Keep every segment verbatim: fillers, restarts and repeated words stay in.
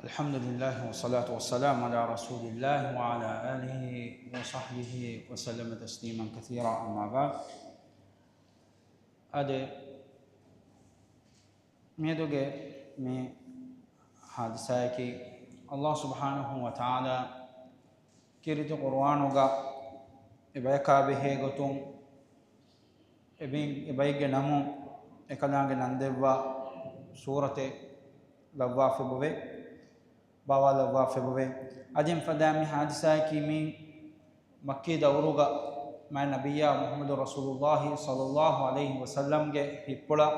الحمد لله والصلاة والسلام على رسول الله وعلى آله وصحبه وسلم تسليما كثيرا، أما بعد. އާދެ، މިއަދުގެ މި ހާދިސާއަކީ، ﷲ ސުބްޙާނަހޫ ވަތަޢާލާ ކީރިތި ޤުރުއާނުގަ އެ ބަޔަކާ ބެހޭ ގޮތުން، އެ ބައި-، އެ ބައެއްގެ ނަމުން އެކަލާނގެ ނަން ދެއްވާ ސޫރަތެއް ލައްވާފަ އެބަވޭ، ބާވާލައްވާފަ އެބަވޭ. އަދި އެފަދަ މި ހާދިސާއަކީ މި މައްކީ ދައުރުގަ މާތް ނަބިއްޔާ މުޙައްމަދު ރަސޫލުﷲ ޞައްލަﷲ ޢަލައިހި ވަސައްލަމްގެ ހިތްޕުޅަށް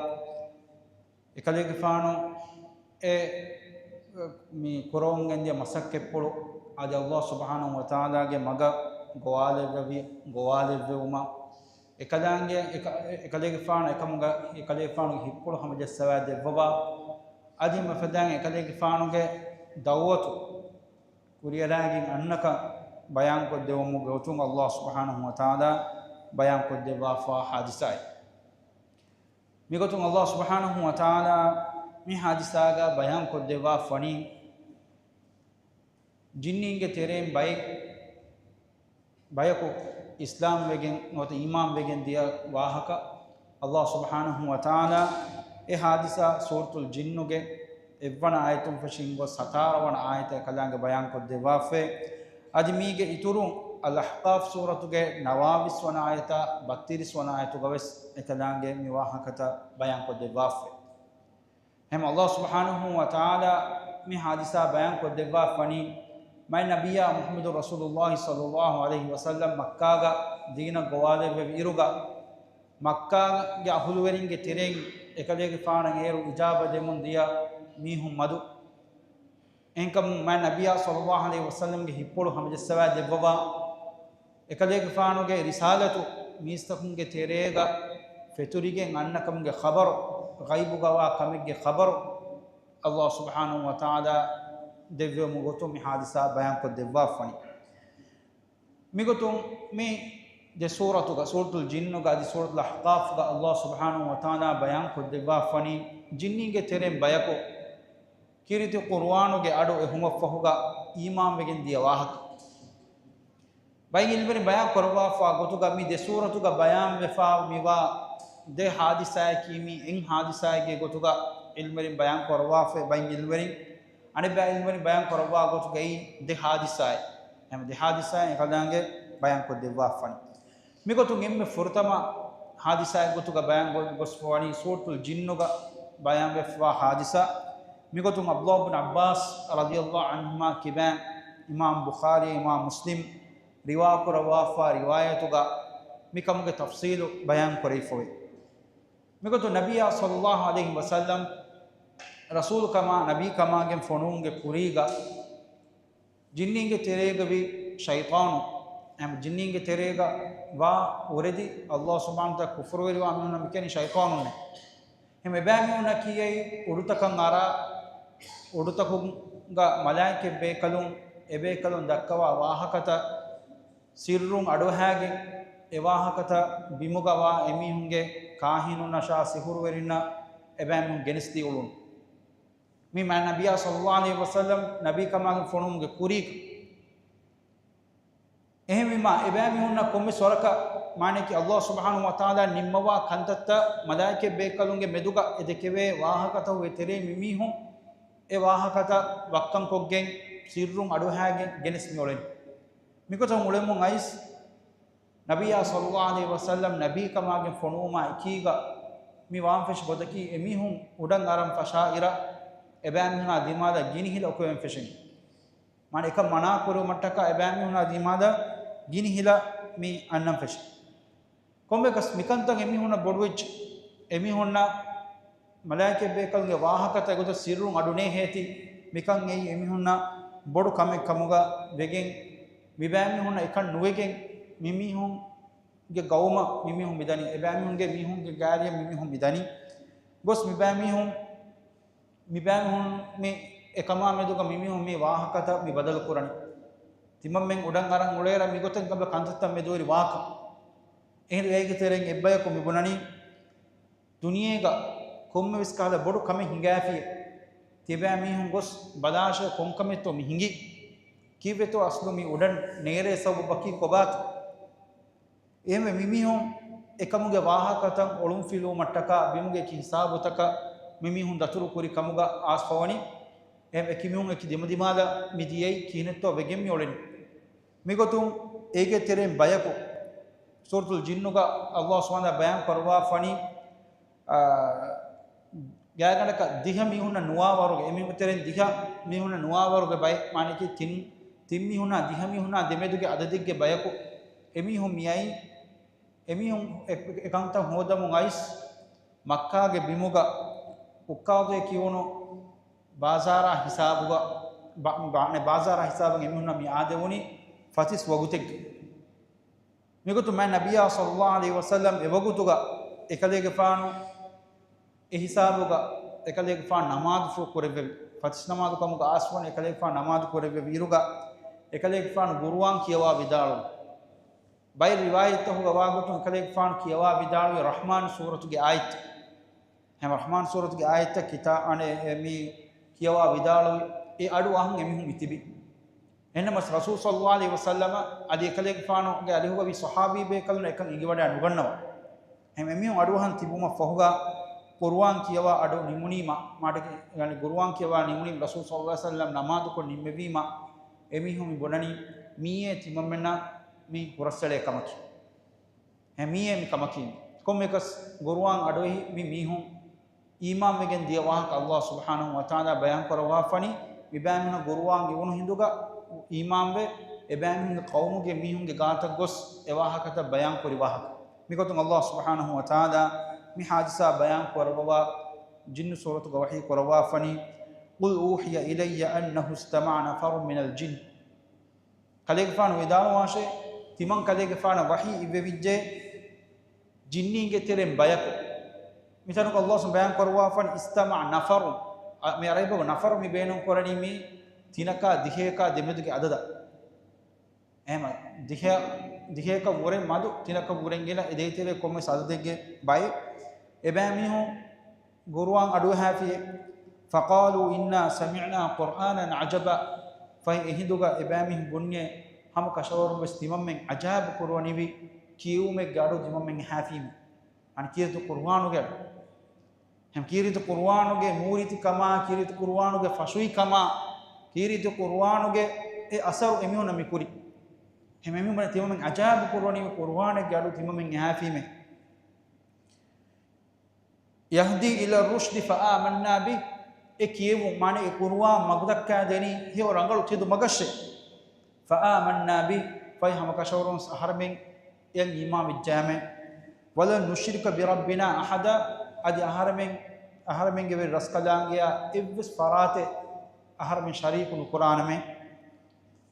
އެކަލޭގެފާނު އެ މި ކުރަމުން ގެންދިޔަ މަސައްކަތްޕުޅު އަދި ﷲ ސުބްޙާނަހޫ ވަތަޢާލާގެ މަގަށް ގޮވާލެއްވެވި-، ގޮވާލެއްވެވުމަށް އެކަލާނގެ-، އެކަ-، އެކަލޭގެފާނު އެކަމުގަ އެކަލޭގެފާނުގެ ހިތްޕުޅު ހަމަޖައްސަވާ ދެއްވަވާ. އަދި އެފަދައިން އެކަލޭގެފާނުގެ ދަޢުވަތު ކުރިއަރާގެން އަންނަކަން ބަޔާންކޮށްދެވުމުގެ ގޮތުން ﷲ ސުބްޙާނަހޫ ވަތަޢާލާ ބަޔާންކޮށްދެއްވާފާ ހާދިސާއެއް. މިގޮތުން ﷲ ސުބްޙާނަހޫ ވަތަޢާލާ މި ހާދިސާގަ ބަޔާންކޮށްދެއްވާފަނީ، ޖިންނީންގެ ތެރެއިން ބައެއް، ބަޔަކު އިސްލާމްވެގެން ނުވަތަ އީމާންވެގެން ދިޔަ ވާހަކަ، ﷲ ސުބްޙާނަހޫ ވަތަޢާލާ އެ ހާދިސާ ސޫރަތުލް ޖިންނުގެ އެއްވަނަ އާޔަތުން ފެށިން ގޮސް ހަތާރަ ވަނަ އާޔަތަށް އެކަލާނގެ ބަޔާންކޮށްދެއްވާފައި. އަދި މީގެ އިތުރުން އަލްއަޙްޤާފް ސޫރަތުގެ ނަވާވީސް ވަނަ އާޔަތާ ބައްތިރީސް ވަނަ އާޔަތުގަ ވެސް އެކަލާނގެ މި ވާހަކަތައް ބަޔާންކޮށްދެއްވާފައި. އެހެން ﷲ ސުބްޙާނަހޫ ވަތަޢާލާ މި ހާދިސާ ބަޔާންކޮށްދެއްވާފަނީ، މާތް ނަބިއްޔާ މުޙައްމަދު ރަސޫލުﷲ ޞައްލަﷲ ޢަލައިހި ވަސައްލަމް މައްކާގަ ދީނަށް ގޮވާލެއްވެވި އިރުގަ، މައްކާގެ އަހުލުވެރިންގެ ތެރެއިން އެކަލޭގެފާނަށް އޭރު އިޖާބަ ދެމުން ދިޔަ މީހުން މަދު. އެހެންކަމުން މާތް ނަބިއްޔާ ޞައްލަﷲ ޢަލައިހި ވަސައްލަމްގެ ހިތްޕުޅު ހަމަޖައްސަވާ ދެއްވަވާ، އެކަލޭގެފާނުގެ ރިސާލަތު މީސްތަކުންގެ ތެރޭގަ ފެތުރިގެން އަންނަކަމުގެ ޚަބަރު، ޣައިބުގަވާ ކަމެއްގެ ޚަބަރު، ﷲ ސުބްޙާނަހޫ ވަތަޢާލާ ދެއްވެވުމުގެ ގޮތުން މި ހާދިސާ ބަޔާންކޮށްދެއްވާފަނީ. މިގޮތުން މި ދެ ސޫރަތުގަ، ސޫރަތުލް ޖިންނުގަ އަދި ސޫރަތުލް އަޙްޤާފްގަ ﷲ ސުބްޙާނަހޫ ވަތަޢާލާ ބަޔާންކޮށްދެއްވާފަނީ، ޖިންނީންގެ ތެރެއިން ބަޔަކު ކީރިތި ޤުރުއާނުގެ އަޑު އެހުމަށްފަހުގަ އީމާންވެގެން ދިޔަ ވާހަކަ. ބައެއް ޢިލްމުވެރިން ބަޔާން ކުރައްވާފާ ގޮތުގަ މި ދެ ސޫރަތުގަ ބަޔާންވެފާ މިވާ ދެ ހާދިސާއަކީ މި އެއް ހާދިސާއެއްގެ ގޮތުގަ ޢިލްމުވެރިން ބަޔާން ކުރައްވާފަ ބައެއް ޢިލްމުވެރިން. އަނެއް ބައި ޢިލްމުވެރިން ބަޔާން ކުރައްވާ ގޮތުގައި ދެ ހާދިސާއެއް، ހަމަ ދެ ހާދިސާއެއް އެކަލާނގެ ބަޔާންކޮށްދެއްވާފަނީ. މިގޮތުން އެންމެ ފުރަތަމަ ހާދިސާއެއް ގޮތުގަ ބަޔާން ގޮ-، ގޮސްފަވަނީ ސޫރަތުލް ޖިންނުގަ ބަޔާންވެފަވާ ހާދިސާ. މިގޮތުން ޢަބްދުﷲ ބިން ޢައްބާސް ރަޟިޔަﷲ ޢަންހުމާ ކިބައިން އިމާމް ބުޚާރީ، އިމާމް މުސްލިމް ރިވާކުރައްވާފާ ރިވާޔަތުގަ މިކަމުގެ ތަފްޞީލު ބަޔާން ކުރެވިފަވޭ. މިގޮތުން ނަބިއްޔާ ޞައްލަﷲ ޢަލައިހި ވަސައްލަމް ރަސޫލުކަމާ ނަބީކަމާގެން ފޮނުވުމުގެ ކުރީގަ ޖިންނީންގެ ތެރޭގަވި ޝައިޠާނު، އެހެން ޖިންނީންގެ ތެރޭގަ ވާ އުރެދި ﷲ ސުބްޙާނަހޫ ވަތަޢާލާ ކުފުރުވެރިވާ މީހުންނަށް މިކިޔަނީ ޝައިޠާނުންނޭ. އެހެން އެބައިމީހުންނަށް ކިޔައި އުޑުތަކަށް އަރާ، އުޑުތަކުގަ މަލާއިކަތް ބޭކަލުން، އެބޭކަލުން ދައްކަވާ ވާހަކަތައް ސިއްރުން އަޑުއަހާގެން، އެ ވާހަކަތައް ބިމުގަވާ އެމީހުންގެ ކާހިނުންނަށާ ސިހުރުވެރިންނަށް އެބައިމީހުން ގެނެސްދީ އުޅުނު. މި މާތް ނަބިއްޔާ ޞައްލަﷲ ޢަލައިހި ވަސައްލަމް ނަބީކަމާގެން ފޮނުވުމުގެ ކުރީގަ. އެހެންވީމާ، އެބައިމީހުންނަށް ކޮންމެސް ވަރަކަށް މާނައަކީ ﷲ ސުބްޙާނަހޫ ވަތަޢާލާ ނިންމަވާ ކަންތައްތައް މަލާއިކަތް ބޭކަލުންގެ މެދުގަ އެ ދެކެވޭ ވާހަކަތައް އެ ތެރޭ މި މީހުން އެ ވާހަކަތައް ވައްކަންކޮށްގެން ސިއްރުން އަޑުއަހާގެން ގެނެސް މިއުޅެނީ. މިގޮތަށް އުޅެމުން އައިސް، ނަބިއްޔާ ޞައްލަﷲ ޢަލައިހި ވަސައްލަމް ނަބީކަމާގެން ފޮނުވުމާ އެކީގަ މި ވާން ފެށި ގޮތަކީ އެމީހުން އުޑަށް އަރަން ފަށާ އިރަށް އެބައިމީހުނާ ދިމާލަށް ގިނި ހިލަ އުކުވެން ފެށެނީ. މާނަ އެކަން މަނާ ކުރެވުމަށްޓަކާ އެބައިމީހުނާ ދިމާލަށް ގިނި ހިލަ މި އަންނަން ފެށި. ކޮންމެއަކަސް މިކަންތައް އެމީހުންނަށް ބޮޑުވެއްޖެ. އެމީހުންނަށް މަލާއިކަތް ބޭކަލުންގެ ވާހަކަތައް އެގޮތަށް ސިއްރުން އަޑު ނޭހޭތީ، މިކަން އެއީ އެމީހުންނަށް ބޮޑު ކަމެއް ކަމުގަ ވެގެން، މިބައިމީހުންނަށް އެކަން ނުވެގެން، މިމީހުންގެ ގައުމަށް މިމީހުން މިދަނީ، އެބައިމީހުންގެ މީހުންގެ ގާރިއަށް މިމީހުން މިދަނީ. ގޮސް މިބައިމީހުން، މިބައިމީހުން މި އެކަމާ މެދުގަ މިމީހުން މި ވާހަކަތައް މި ބަދަލު ކުރަނީ. ތިމަންމެން އުޑަށް އަރަން އުޅޭއިރަށް މިގޮތަށް ގަބަ ކަންތައްތައް މެދުވެރި ވާކަން. އެހިނދު އޭގެ ތެރެއިން އެއްބަޔަކު މިބުނަނީ، ދުނިޔޭގަ ކޮންމެވެސް ކަހަލަ ބޮޑު ކަމެއް ހިނގާފިޔޭ. ތިބާ މީހުން ގޮސް ބަލާށޭ ކޮންކަމެއްތޯ މި ހިނގީ؟ ކީއްވެތޯ އަސްލު މި އުޑަން ނޭރޭ ސަބަބަކީ ކޮބާތޯ؟ އެހެންވެ މިމީހުން އެކަމުގެ ވާހަކަތައް އޮޅުންފިލުވުމަށްޓަކާ ބިމުގެ އެކި ހިސާބުތަކަށް މިމީހުން ދަތުރު ކުރި ކަމުގަ އާސްފަވަނީ. އެ އެކި މީހުން އެކި ދިމަދިމާލަށް މި ދިޔައީ ކިހިނެއްތޯ ވެގެން މި އުޅެނީ. މިގޮތުން އޭގެ ތެރެއިން ބަޔަކު ސޫރަތުލް ޖިންނުގަ އައްލާހު ސުބްޙާނަހޫ ވަތަޢާލާ ބަޔާން ކުރައްވާފަނީ، އާ، ގާތްގަނޑަކަށް ދިހަ މީހުންނަށް ނުވާވަރުގެ، އެމީހުންގެ ތެރެއިން ދިހަ މީހުންނަށް ނުވާވަރުގެ ބައެއް، މާނައަކީ ތިން، ތިން މީހުންނާ ދިހަ މީހުންނާ ދެމެދުގެ އަދަދެއްގެ ބަޔަކު އެމީހުން މިއައީ، އެމީހުން އެ، އެ ކަންތައް ހޯދަމުން އައިސް، މައްކާގެ ބިމުގަ އުއްކާދޭ ކިޔުނު ބާޒާރާ ހިސާބުގަ، ބާ-، ބާ-، ބާޒާރާ ހިސާބުން އެމީހުންނަށް މި އާދެވުނީ ފަތިސް ވަގުތެއްގަ. މިގޮތުން މާތް ނަބިއްޔާ ޞައްލައްލާހު ޢަލައިހި ވަސައްލަމް އެވަގުތުގަ އެކަލޭގެފާނު އެ ހިސާބުގަ އެކަލޭގެފާނު ނަމާދު ފުރު ކުރެއްވެވި. ފަތިސް ނަމާދު ކަމުގަ އާސްފަވަން އެކަލޭގެފާނު ނަމާދު ކުރެއްވެވި އިރުގަ އެކަލޭގެފާނު ގުރުއާން ކިޔަވާ ވިދާޅުވި. ބައެއް ރިވާޔަތްތަކުގަ ވާގޮތުން އެކަލޭގެފާނު ކިޔަވާ ވިދާޅުވި ރަޙްމާން ސޫރަތުގެ އާޔަތް. ހަމަ ރަޙްމާން ސޫރަތުގެ އާޔަތްތައް ކިތާ-، އަނެ، އެ، މި ކިޔަވާ ވިދާޅުވި އެ އަޑު އަހަން އެމީހުން މި ތިބި. އެހެންނަމަސް ރަސޫލު ޞައްލައްލާހު ޢަލައިހި ވަސައްލަމަ އަދި އެކަލޭގެފާނުގެ އަރިހުގަވި ޞަޙާބީ ބޭކަލުން އެކަން އެނގިވަޑައި ނުގަންނަވާ. ހަމަ އެމީހުން އަޑުއަހަން ތިބުމަށް ފަހުގަ ޤުރުއާން ކިޔަވާ އަޑު ނިމުނީމަ، މާޑަކި، ޔަޢުނީ ޤުރުއާން ކިޔަވާ ނިމުނީމަ، ރަސޫލު ޞައްލައްލާހު ޢަލައިހި ވަސައްލަމް ނަމާދުކޮށް ނިންމެވީމަ، އެމީހުން މި ބުނަނީ މިއީ ތިމަންމެންނަށް މި ހުރަސްއެޅޭ ކަމަކީ. ހެ، މިއީ މި ކަމަކީ. ކޮންމެއަކަސް ޤުރުއާން އަޑުއެހި މި މީހުން އީމާންވެގެން ދިޔަ ވާހަކަ އައްލާހު ސުބްޙާނަހޫ ވަތަޢާލާ ބަޔާން ކުރައްވާފަނީ، މިބައިމީހުންނަށް ޤުރުއާން އިވުނު ހިނދުގަ އީމާންވެ، އެބައިމީހުންގެ ޤައުމުގެ މީހުންގެ ގާތަށް ގޮސް އެ ވާހަކަތައް ބަޔާން ކުރި ވާހަކަ. މިގޮތުން އައްލާހު ސުބްޙާނަހޫ ވަތަޢާލާ މި ޙާދިސާ ބަޔާން ކުރައްވަވާ ޖިންނު ސޫރަތުގަ ވަޙީ ކުރައްވާފަނީ، قل أوحي إلي أنه استمع نفر من الجن. ކަލޭގެފާނު ވިދާޅުވާށޭ، ތިމަން ކަލޭގެފާނަށް ވަޙީ އިއްވެވިއްޖެ، ޖިންނީންގެ ތެރެއިން ބަޔަކު. މިތަނުގަ އައްލާހު ބަޔާން ކުރައްވާފަން، އިސްތަމަޢަ ނަފަރު. އަ، މި ޢަރަބި ބަހުގަ ނަފަރު މި ބޭނުން ކުރަނީ މީ ތިނަކާ ދިހަޔަކާ ދެމެދުގެ އަދަދަށް. އެހެމަ ދިހަ، ދިހަޔަކަށް ވުރެ މަދު، ތިނަކަށް ވުރެން ގިނަ އެ ދޭތެރޭ ކޮންމެސް އަދަދެއްގެ ބައެއް. އެބައިމީހުން ޤުރުއާން އަޑުއެހާފިއޭ. فقالوا إنا سمعنا قرآنا عجبا. ފަހެ އެހިނދުގަ އެބައިމީހުން ބުންޏޭ، ހަމަ ކަށަވަރުން ވެސް ތިމަންމެން ޢަޖާއިބު ކުރުވަނިވި ކިޔެވުމެއްގެ އަޑު ތިމަންމެން އެހާފީމޭ. އަން ކީރިތި ޤުރުއާނުގެ އަޑު. ހަމަ ކީރިތި ޤުރުއާނުގެ ނޫރީތިކަމާ، ކީރިތި ޤުރުއާނުގެ ފަށުވިކަމާ، ކީރިތި ޤުރުއާނުގެ އެ އަސަރު އެމީހުންނަށް މި ކުރި. ހަމަ އެމީހުން ތިމަންމެން ޢަޖާއިބު ކުރުވަނިވި ޤުރުއާނެއްގެ އަޑު ތިމަންމެން އެހާފީމޭ. يهدي إلى الرشد فآمنا به. އެ ކިޔެވުން، މާނަ އެ ޤުރުއާން މަގުދައްކާދެނީ ހެޔޮ ރަނގަޅު ތެދު މަގަށޭ. فآمنا به. ފަހެ ހަމަ ކަށަވަރުން އަހަރެމެން އެއަށް އީމާން ވެއްޖައިމޭ. ولن نشرك بربنا أحدا. އަދި އަހަރެމެން، އަހަރެމެންގެ ވެރި ރަސްކަލާނގެއާ އެއްވެސް ފަރާތެއް އަހަރެމެން ޝަރީކު ނުކުރާނަމޭ.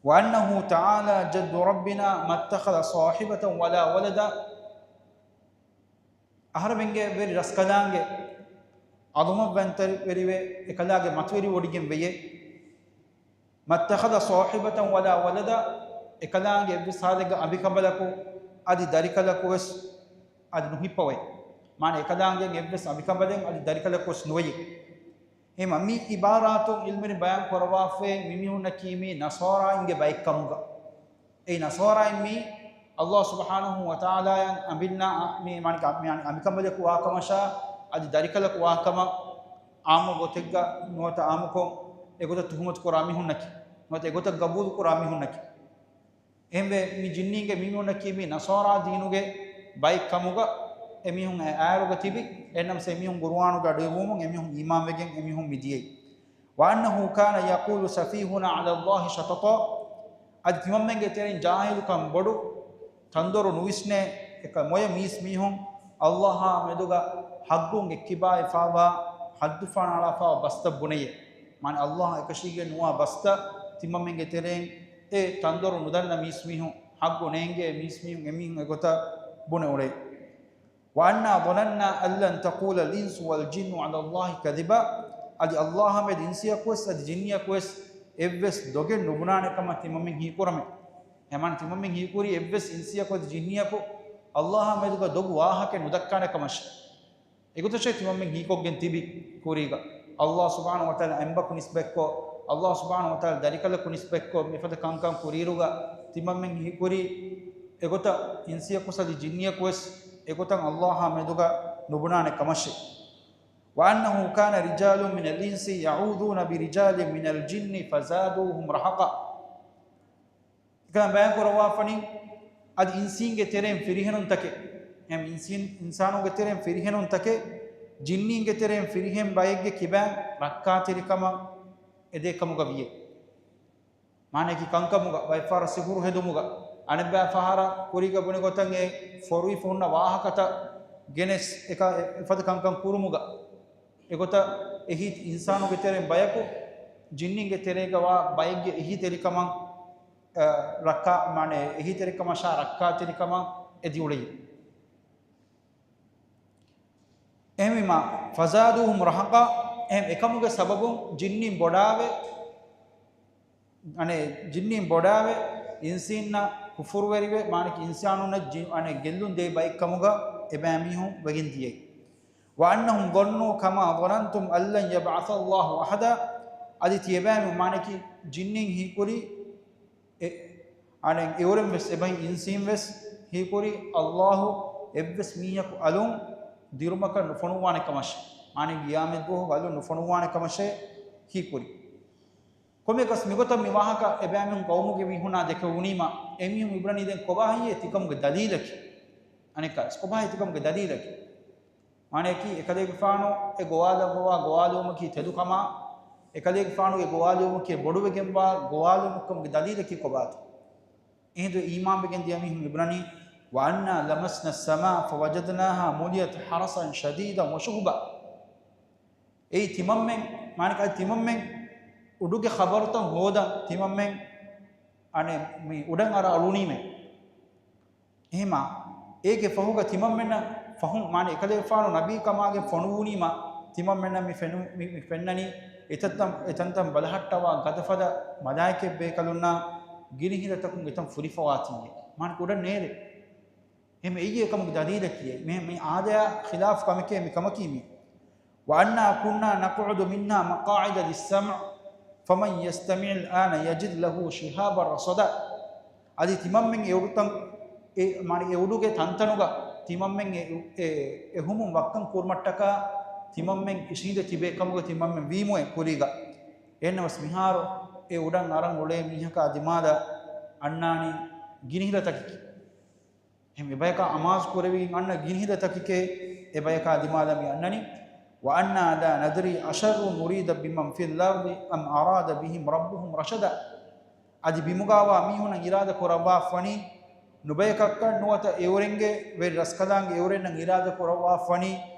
وأنه تعالى جد ربنا ما اتخذ صاحبة ولا ولدا. އަހަރެމެންގެ ވެރި ރަސްކަލާނގެ ޢަޒުމަތްވަންތަވެރިވެ، އެކަލާގެ މަތިވެރިވޮޑިގެން ވެޔޭ. ما اتخذ صاحبة ولا ولدا، އެކަލާނގެ އެއްވެސް ހާލެއްގަ އަނބިކަނބަލަކު އަދި ދަރިކަލަކު ވެސް އަދި ނުހިއްޕަވައޭ. މާނަ އެކަލާނގެ އެއްވެސް އަނބިކަނބަލެއް އަދި ދަރިކަލަކު ވެސް ނުވެޔޭ. އެހެމަ މި ޢިބާރާތުން ޢިލްމުވެރިން ބަޔާން ކުރައްވާފައި މި މީހުންނަކީ މީ ނަޞާރާއިންގެ ބައެއްކަމުގަ. އެ ނަޞާރާއިން މީ އައްލާހު ސުބްޙާނަހޫ ވަތަޢާލާއަށް އަނބިންނާ މި މާނަ މި އަނބިކަނބަލަކު ވާކަމަށާ އަދި ދަރިކަލަކު ވާކަމަށް ޢާއްމު ގޮތެއްގަ ނުވަތަ ޢާއްމުކޮށް އެގޮތަށް ތުހުމަތު ކުރާ މީހުންނަކީ، ނުވަތަ އެގޮތަށް ގަބޫލު ކުރާ މީހުންނަކީ. އެހެންވެ، މި ޖިންނީންގެ މި މީހުންނަކީ މީ ނަޞާރާ ދީނުގެ ބައެއް ކަމުގަ އެމީހުން އެ އާރުގަ ތިބި. އެހެންނަމަސް އެމީހުން ޤުރުއާނުގެ އަޑުއެވުމުން އެމީހުން އީމާންވެގެން އެމީހުން މި ދިޔައީ. وأنه كان يقول سفيهنا على الله شططا. އަދި ތިމަންމެންގެ ތެރެއިން ޖާހިލުކަން ބޮޑު، ތަންދޮރު ނުވިސްނޭ، އެކަ މޮޔަ މީސްމީހުން އައްލާހާ މެދުގަ ޙައްޤުން އެއްކިބާވެފާވާ، ޙައްދު ފަނާޅާފާވާ ބަސްތައް ބުނެޔޭ. މާނަ އައްލާހާ އެކަށީގެން ނުވާ ބަސްތައް ތިމަންމެންގެ ތެރެއިން އެ ތަންދޮރު ނުދަންނަ މީސްމީހުން، ޙައްޤު ނޭނގޭ މީސްމީހުން އެމީހުން އެގޮތަށް ބުނެ އުޅޭ. وأنا ظننا أن لن تقول الإنس والجن على الله كذبا. އަދި އައްލާހާ މެދު އިންސިއަކުވެސް އަދި ޖިންނިއަކުވެސް އެއްވެސް ދޮގެއް ނުބުނާނެ ކަމަށް ތިމަމެން ހީކުރަމޭ. އެމާނަ ތިމަމެން ހީކުރީ އެއްވެސް އިންސިއަކު އަދި ޖިންނިއަކު އައްލާހާ މެދުގަ ދޮގު ވާހަކަ ނުދައްކާނެ ކަމަށް. އެގޮތަށޭ ތިމަމެން ހީކޮށްގެން ތިބި ކުރީގަ. ﷲ ސުބްޙާނަހޫ ވަތަޢާލާ އެނބަކު ނިސްބަތްކޮށް، ﷲ ސުބްޙާނަހޫ ވަތަޢާލާ ދަރިކަލަކު ނިސްބަތްކޮށް، މިފަދަ ކަންކަން ކުރިއިރުގަ ތިމަންމެން ހީކުރީ އެގޮތަށް އިންސިއްޔަކު އަދި ޖިންނިއްޔަކު ވެސް އެގޮތަށް ﷲ އާ މެދުގަ ނުބުނާނެ ކަމަށޭ. وأنه كان رجال من الإنس يعوذون برجال من الجن فزادوهم رهقا. އެކަން ބަޔާން ކުރައްވާފަނީ، އަދި އިންސީންގެ ތެރެއިން ފިރިހެނުންތަކެއް، އެހެން އިންސީން، އިންސާނުންގެ ތެރެއިން ފިރިހެނުންތަކެއް، ޖިންނީންގެ ތެރެއިން ފިރިހެން ބައެއްގެ ކިބައިން ރައްކާތެރިކަމަށް އެދޭ ކަމުގަ ވިޔޭ. މާނައަކީ ކަންކަމުގަ، ބައެއްފަހަރަށް ސިހުރު ހެދުމުގަ، އަނެއްބައި ފަހަރަށް ކުރީގަ ބުނި ގޮތަށް އެ ފޮރުވިފަ ހުންނަ ވާހަކަތައް ގެނެސް އެކަ-، އެފަދަ ކަންކަން ކުރުމުގަ، އެގޮތަށް އެހީ އިންސާނުގެ ތެރެއިން ބަޔަކު ޖިންނީންގެ ތެރޭގަ ވާ ބައެއްގެ އެހީތެރިކަމަށް، އަ، ރައްކާ، މާނަ އެހީތެރިކަމަށާ ރައްކާތެރިކަމަށް އެދިއުޅެއި. އެހެންވީމާ، فزادوهم رهقا، އެހެން އެކަމުގެ ސަބަބުން ޖިންނީން ބޮޑާވެ، އަނެއް ޖިންނީން ބޮޑާވެ، އިންސީންނަށް ކުފުރުވެރިވެ، މާނަކީ އިންސާނުންނަށް ޖި-، އަނެއް ގެއްލުން ދޭ ބައެއްކަމުގަ އެބައިމީހުން ވެގެން ދިޔައީ. وأنهم ظنوا كما ظننتم أن لن يبعث الله أحدا. އަދި ތިޔަބައިމީހުން، މާނަކީ ޖިންނީން ހީކުރީ، އެ-، އަނެއް އެއުރެން ވެސް އެބައި އިންސީން ވެސް ހީކުރީ ﷲ އެއްވެސް މީހަކު އަލުން ދިރުމަކަށް ނުފޮނުއްވާނެ ކަމަށް. މާނަ ގިޔާމަތް ދުވަހު އަލުން ނުފޮނުއްވާނެ ކަމަށޭ ހީކުރީ. ކޮންމެއަކަސް މިގޮތަށް މި ވާހަކަ އެބައިމީހުން ޤައުމުގެ މީހުނާ ދެކެވުނީމަ، އެމީހުން އިބުރަނީ ދެން ކޮބާ ހެއްޔޭ ތިކަމުގެ ދަލީލަކީ؟ އަނެއްކާވެސް ކޮބާ ހެއްޔޭ ތިކަމުގެ ދަލީލަކީ؟ މާނައަކީ، އެކަލޭގެފާނު އެ ގޮވާލައްވަވާ ގޮވާލުވުމަކީ ތެދުކަމާ، އެކަލޭގެފާނުގެ ގޮވާލުވުމަކީ ބޮޑުވެގެންވާ ގޮވާލުވުމެއްކަމުގެ ދަލީލަކީ ކޮބާތަ؟ އެހިނދު އީމާންވެގެން ދިޔަ މީހުން އިބުރަނީ، وأنا لمسنا السماء فوجدناها ملئت حرسا شديدا وشهبا. އެއީ ތިމަންމެން، މާނައަކީ ތިމަންމެން އުޑުގެ ޚަބަރުތައް ހޯދަން ތިމަންމެން އަނެއް މި އުޑަށް އަރާ އުޅުނީމޭ. އެހެމާ، އޭގެ ފަހުގަ ތިމަންމެންނަށް ފަހުން، މާނަ އެކަލޭފާނު ނަބީ ކަމާގެން ފޮނުވުނީމަ، ތިމަންމެންނަށް މި ފެނު-، މި، މި ފެންނަނީ އެތަންތަން، އެތަންތަން ބަލަހައްޓަވާ ގަދަފަދަ މަލާއިކަތް ބޭކަލުންނާ ގިނިހިލަތަކުން އެތަން ފުރިފަވާތީއޭ. މާނަ ކުޑަ ނޭރެ. އެހެމަ އެއީ އެކަމުގެ ދަލީލަކީ. މި، މި އާދަޔާ ޚިލާފު ކަމެކޭ މި ކަމަކީ މި. وأنا كنا نقعد منها مقاعد للسمع فمن يستمع الآن يجد له شهابا رصدا. އަދި ތިމަންމެން އެ އުޑުތަން، އެ، މާނަ އެ އުޑުގެ ތަންތަނުގަ ތިމަންމެން އެ، އެ، އެ ހުމުން ވައްކަން ކުރުމަށްޓަކާ ތިމަންމެން އިށީނދެ ތިބޭ ކަމުގަ ތިމަންމެން ވީމުއެ ކުރީގަ. އެހެންނަމަސް މިހާރު އެ އުޑަށް އަރަން އުޅޭ މީހަކާ ދިމާލަށް އަންނާނީ ގިނިހިލަތަކެކޭ. އެހެން އެބަޔަކާ އަމާޒު ކުރެވިގެން އަންނަ ގިނިހިލަތަކެކޭ އެބަޔަކާ ދިމާލަށް މި އަންނަނީ. وأنا لا ندري أشر أريد بمن في الأرض أم أراد بهم ربهم رشدا. އަދި ބިމުގާވާ މީހުންނަށް އިރާދަ ކުރައްވާފަނީ ނުބަޔަކަށްކަން ނުވަތަ އެއުރެންގެ ވެރި ރަސްކަލާނގެ އެއުރެންނަށް އިރާދަ ކުރައްވާފަނީ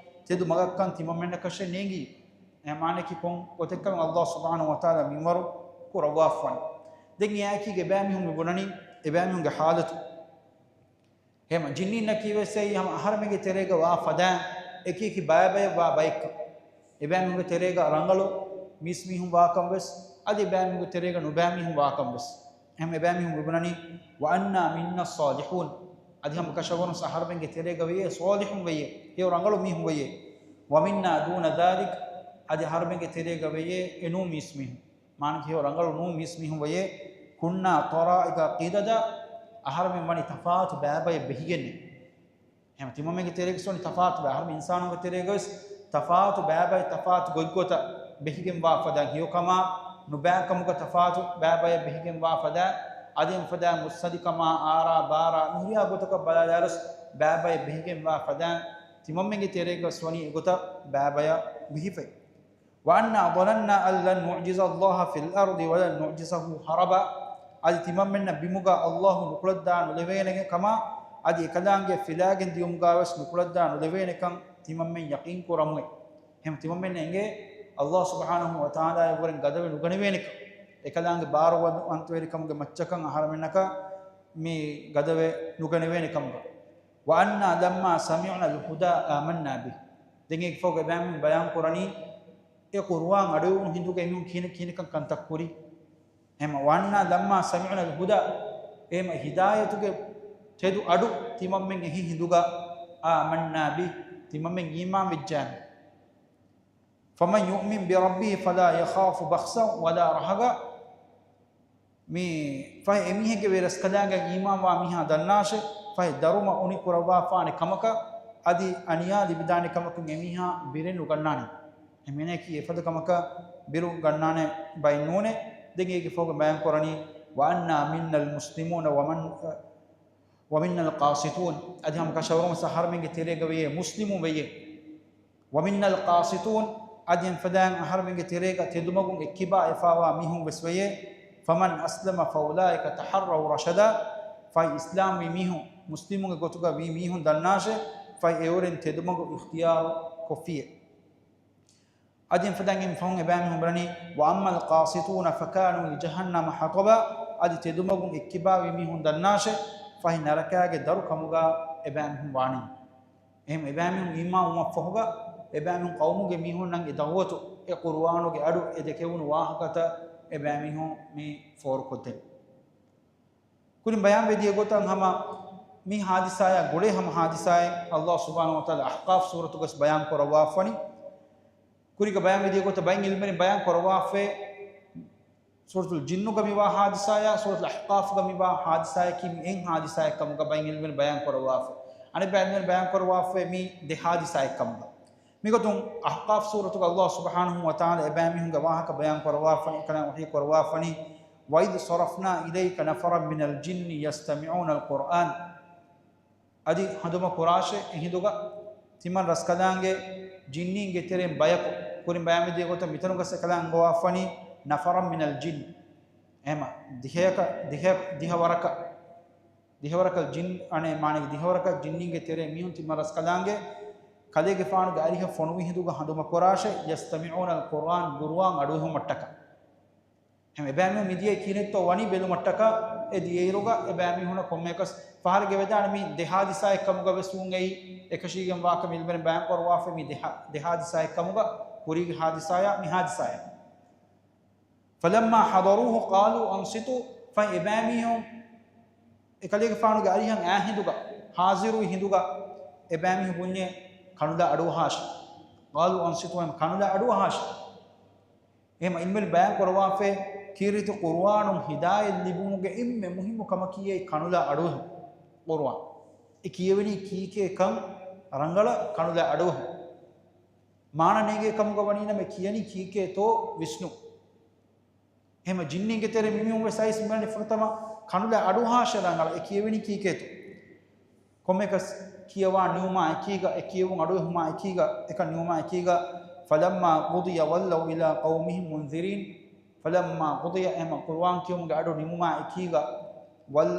ތެދު މަގަށްކަން ތިމަންމެންނަކަށެއް ނޭނގީ. އެ މާނައަކީ ކޮން ގޮތެއްކަން ﷲ ސުބްޙާނަހޫ ވަތަޢާލާ މިންވަރު ކުރައްވާފަނީ. ދެން އެއާއެކީ އެބައިމީހުން މި ބުނަނީ އެބައިމީހުންގެ ޙާލަތު. އެހެމަ ޖިންނީންނަކީ ވެސް އެއީ ހަމަ އަހަރެމެންގެ ތެރޭގަ ވާ ފަދައިން އެކި އެކި ބައިބަޔަށް ވާ ބައެއްކަން. އެބައިމީހުންގެ ތެރޭގަ ރަނގަޅު މީސްމީހުން ވާކަން ވެސް، އަދި އެބައިމީހުންގެ ތެރޭގަ ނުބައިމީހުން ވާކަން ވެސް. އެހެމަ އެބައިމީހުން މިބުނަނީ، وأنا منا الصالحون. އަދި ހަމަ ކަށަވަރުން އަހަރެމެންގެ ތެރޭގަ ވެޔޭ ޞާލިޙުން ވެޔޭ، ހެޔޮ ރަނގަޅު މީހުން ވެޔޭ. ومنا دون ذلك، އަދި އަހަރެމެންގެ ތެރޭގަ ވެޔޭ އެނޫން މީސްމީހުން. މާނައަކީ ހެޔޮ ރަނގަޅު ނޫން މީސްމީހުން ވެޔޭ، كنا طرائق قددا، އަހަރެމެން ވަނީ ތަފާތު ބައިބަޔަށް ބެހިގެންނޭ. އެހެމަ ތިމަމެންގެ ތެރޭގަސް ވަނީ ތަފާތު ބައި، އަހަރެމެން އިންސާނުންގެ ތެރޭގަވެސް ތަފާތު ބައިބަޔަށް ތަފާތު ގޮތްގޮތަށް ބެހިގެންވާ ފަދައިން، ހެޔޮކަމާ ނުބައިކަމުގަ ތަފާތު ބައިބަޔަށް ބެހިގެންވާ ފަދައިން، އަދި އެފަދައިން މުއްސަދިކަމާ އާރާ ބާރާ މިހުރިހާ ގޮތަކަށް ބަލާލާރުސް ބައިބަޔަށް ބެހިގެންވާ ފަދައިން، ތިމަމެންގެ ތެރޭގަސް ވަނީ އެގޮތަށް ބައިބަޔަށް ބެހިފައި. وأنا ظننا أن لن نعجز الله في الأرض ولن نعجزه هربا. އަދި ތިމަންމެންނަށް ބިމުގަ ﷲ ނުކުޅައްދާ ނުލެވޭނެ ކަމާ، އަދި އެކަލާނގެ ފިލާގެން ދިޔުމުގަވެސް ނުކުޅައްދާ ނުލެވޭނެކަން ތިމަންމެން ޔަޤީން ކުރަމުވެ. އެހެން ތިމަންމެންނަށް އެނގޭ ﷲ ސުބްޙާނަހޫ ވަތަޢާލާއަށްވުރެން ގަދަވެ ނުގަނެވޭނެކަން، އެކަލާނގެ ބާރުވަންތުވެރިކަމުގެ މައްޗަކަށް އަހަރެމެންނަކަށް މި ގަދަވެ ނުގަނެވޭނެ ކަމުގަ. وأنا لما سمعنا الهدى آمنا به. ދެން އޭގެ ފަހުގަ އެބައިމީހުން ބަޔާން ކުރަނީ، އެ ޤުރުއާން އަޑުއިވުނު ހިނދުގަ އެމީހުން ކިހިނެއް ކިހިނެއްކަން ކަންތައް ކުރީ. އެހެމަ، وأنا لما سمعنا الهدى، އެހެމަ ހިދާޔަތުގެ ތެދު އަޑު ތިމަންމެން އެހި ހިނދުގަ، آمنا به، ތިމަންމެން އީމާން ވެއްޖާމެ. فمن يؤمن بربه فلا يخاف بخسا ولا رهقا. މި ފަހެ އެމީހެއްގެ ވެރިރަސްކަލާނގެ އީމާންވާ މީހާ ދަންނާށެ، ފަހެ ދަރުމަ އުނިކުރައްވާފާނެ ކަމަކަށް އަދި އަނިޔާ ލިބިދާނެ ކަމަކުން އެމީހާ ބިރެއް ނުގަންނާނެ. އެމީހަކީ އެފަދަ ކަމަކަށް ބިރު ގަންނާނެ ބައެއް ނޫނޭ. ދެން އޭގެ ފަހުގަ ބަޔާން ކުރަނީ، وأنا منا المسلمون ومن، ومنا القاسطون. އަދި ހަމަ ކަށަވަރުން އަހަރެމެންގެ ތެރޭގަ ވެޔޭ މުސްލިމުން ވެޔޭ. ومنا القاسطون، އަދި އެފަދައިން އަހަރެމެންގެ ތެރޭގަ ތެދުމަގުން އެއްކިބާ އެފާވާ މީހުން ވެސް ވެޔޭ. فمن أسلم فأولئك تحروا رشدا. ފަހެ އިސްލާމްވި މީހުން، މުސްލިމުންގެ ގޮތުގަ ވީ މީހުން ދަންނާށެ، ފަހެ އެއުރެން ތެދުމަގު އިޚްތިޔާރު ކޮށްފިއޭ. އަދި އެފަދައިން އެމި ފަހުން އެބައިމީހުން ބުނަނީ، وأما القاسطون فكانوا لجهنم حطبا. އަދި ތެދުމަގުން އެއްކިބާވި މީހުން ދަންނާށެ، ފަހެ ނަރަކާގެ ދަރު ކަމުގަ އެބައިމީހުން ވާނީ. އެހެން އެބައިމީހުން އީމާން ވުމަށްފަހުގަ، އެބައިމީހުން ޤައުމުގެ މީހުންނަށް އެ ދަޢުވަތު، އެ ޤުރުއާނުގެ އަޑު، އެ ދެކެވުނު ވާހަކަތައް އެބައިމީހުން މި ފޯރުކޮށްދެނީ. ކުރިން ބަޔާންވެދިޔަ ގޮތަށް ހަމަ މި ހާދިސާޔާ ގުޅޭ ހަމަ ހާދިސާއެއް ﷲ ސުބްޙާނަހޫ ވަތަޢާލާ އަޙްޤާފް ސޫރަތުގަސް ބަޔާން ކުރައްވާފަނި. ކުރީގަ ބަޔާންވެދިޔަ ގޮތަށް ބައެއް ޢިލްމުވެރިން ބަޔާން ކުރައްވާފައި، ސޫރަތުލް ޖިންނުގަ މިވާ ހާދިސާޔާ، ސޫރަތުލް އަޙްޤާފްގަ މިވާ ހާދިސާޔަކީ މި އެއް ހާދިސާއެއް ކަމުގަ ބައެއް ޢިލްމުވެރިން ބަޔާން ކުރައްވާފަ. އަނެއް ބައެއް ޢިލްމުވެރިން ބަޔާން ކުރައްވާފައި މި ދެ ހާދިސާއެއް ކަމުގަ. މިގޮތުން އަޙްޤާފް ސޫރަތުގަ ﷲ ސުބްޙާނަހޫ ވަތަޢާލާ އެބައިމީހުންގެ ވާހަކަ ބަޔާން ކުރައްވާފަނި، އެކަލާނގެ ވަޙީ ކުރައްވާފަނި، وإذ صرفنا إليك نفرا من الجن يستمعون القرآن. އަދި ހަނދުމަ ކުރާށޭ އެހިނދުގަ ތިމަން ރަސްކަލާނގެ ޖިންނީންގެ ތެރެއިން ބަޔަކު، ކުރިން ބަޔާންވެދިޔަ ގޮތަށް މިތަނުގަސް އެކަލާނގެ އަންގަވާފަނީ نفرا من الجن. އެހެމަ ދިހަޔަކަށް، ދިހަ، ދިހަވަރަކަށް، ދިހަވަރަކަށް ޖިން، އަނެއް މާނައަކީ ދިހަވަރަކަށް ޖިންނީންގެ ތެރެއިން މީހުން ތިމަން ރަސްކަލާނގެ ކަލޭގެފާނުގެ އަރިހަށް ފޮނުވި ހިނދުގަ ހަނދުމަ ކުރާށޭ، يستمعون القرآن، ޤުރުއާން އަޑުއެހުމަށްޓަކާ. އެހެން އެބައިމީހުން މިދިޔައީ ކިހިނެއްތޯ ވަނީ ބެލުމަށްޓަކާ، އެ ދިޔައިރުގަ އެބައިމީހުނަށް ކޮންމެއަކަސް ފަހަރެއްގެ ވެދާނެ މީ ދެ ހާދިސާއެއް ކަމުގަ ވެސް ވުން އެއީ، އެކަށީގެން ވާކަމަށް ޢިލްމުވެރިން ބަޔާން ކުރައްވާފައި މީ ދެ ހާ، ދެ ހާދިސާއެއް ކަމުގަ، ކުރީގެ ހާދިސާޔާ މި ހާދިސާޔާ. فلما حضروه قالوا أنصتوا، ފަހެ އެބައިމީހުން އެކަލޭގެފާނުގެ އަރިހަށް އާ ހިނދުގަ، ހާޒިރުވި ހިނދުގަ އެބައިމީހުން ބުންޏޭ ކަނުލާ އަޑުއަހާށޭ. قالوا أنصتوا، އެހެން ކަނުލާ އަޑުއަހާށޭ. އެހެމަ ޢިލްމުވެރިން ބަޔާން ކުރައްވާފައި، ކީރިތި ޤުރުއާނުން ހިދާޔަތް ލިބުމުގެ އެންމެ މުހިއްމު ކަމަކީ އެއީ ކަނުލާ އަޑުއެހުން. ޤުރުއާން އެ ކިޔެވެނީ ކީކޭ ކަން ރަނގަޅަށް ކަނުލާ އަޑުއެހުން. މާނަ ނޭނގޭ ކަމުގަ ވަނީނަމަ ކިޔަނީ ކީކޭތޯ ވިސްނުން. އެހެމަ ޖިންނީންގެ ތެރޭ މިމީހުން ވެސް އައިސް މިވަނީ ފުރަތަމަ ކަނުލާ އަޑުއަހާށޭ ރަނގަޅަށް އެ ކިޔެވެނީ ކީކޭތޯ. ކޮންމެއަކަސް ކިޔަވާ ނިމުމާ އެކީގަ، އެ ކިޔެވުން އަޑުއެހުމާ އެކީގަ، އެކަން ނިމުމާ އެކީގަ، فلما قضي ولوا إلى قومهم منذرين. فلما قضي، އެހެމަ ޤުރުއާން ކިޔުމުގެ އަޑު ނިމުމާ އެކީގަ، ول،